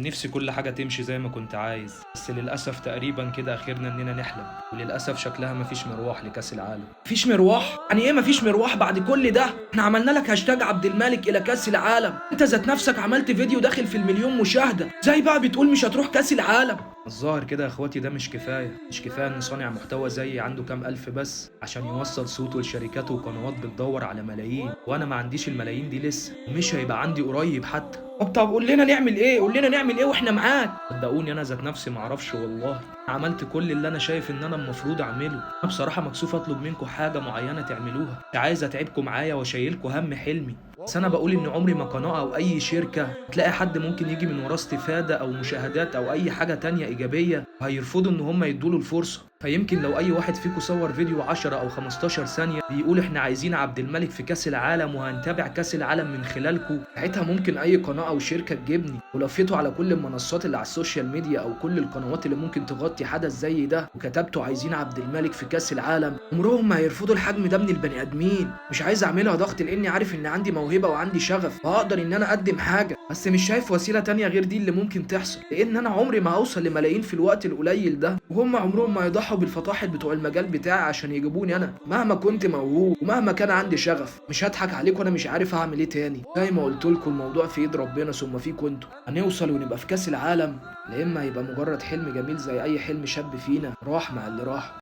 نفسي كل حاجة تمشي زي ما كنت عايز، بس للأسف تقريبا كده آخرنا إننا نحلم، وللأسف شكلها مفيش مروح لكأس العالم. مفيش مروح؟ يعني ايه مفيش مروح بعد كل ده؟ احنا عملنا لك هاشتاج عبد الملك الى كاس العالم، انت ذات نفسك عملت فيديو داخل في المليون مشاهدة، زي بقى بتقول مش هتروح كاس العالم؟ الظاهر كده يا اخواتي ده مش كفاية، مش كفاية إن صانع محتوى زيي عنده كام ألف بس عشان يوصل صوته لشركات وقنوات بتدور على ملايين، وأنا ما عنديش الملايين دي لسه، ومش هيبقى عندي قريب حتى. طب قول لنا نعمل ايه؟ قول لنا نعمل ايه واحنا معاك. صدقوني انا ذات نفسي معرفش والله، عملت كل اللي انا شايف ان انا المفروض اعمله. انا بصراحة مكسوف اطلب منكم حاجة معينة تعملوها، مش عايز اتعبكم معايا واشيلكم هم حلمي، بس انا بقول ان عمري ما قناة او اي شركة تلاقي حد ممكن يجي من وراه استفاده او مشاهدات او اي حاجة تانية ايجابية هيرفضوا ان هم يدوله الفرصة. فيمكن لو اي واحد فيكم صور فيديو 10 او 15 ثانية بيقول احنا عايزين عبد الملك في كاس العالم وهنتابع كاس العالم من خلالكم، ساعتها ممكن اي قناة او شركة تجيبني. ولفيتوا على كل المنصات اللي على ال social media او كل القنوات اللي ممكن تغطي حدث زي ده وكتبتوا عايزين عبد الملك في كاس العالم، عمرهم ما هيرفضوا الحجم ده من البني ادمين. مش عايز اعملها ضغط لاني عارف ان عندي موهبة وعندي شغف وهقدر ان انا اقدم حاجة، بس مش شايف وسيلة تانية غير دي اللي ممكن تحصل، لان انا عمري ما هوصل لملايين في الوقت القليل ده، وهم عمرهم ما يضحوا بالفطاحل بتوع المجال بتاعي عشان يجيبوني انا. مهما كنت موهوب ومهما كان عندي شغف، مش هضحك عليكم، انا مش عارف اعمل ايه تاني. زي ما قلت لكم الموضوع في ايد ربنا ثم فيكم انتوا. هنوصل ونبقى في كاس العالم، لا اما هيبقى مجرد حلم جميل زي اي حلم شاب فينا راح مع اللي راح.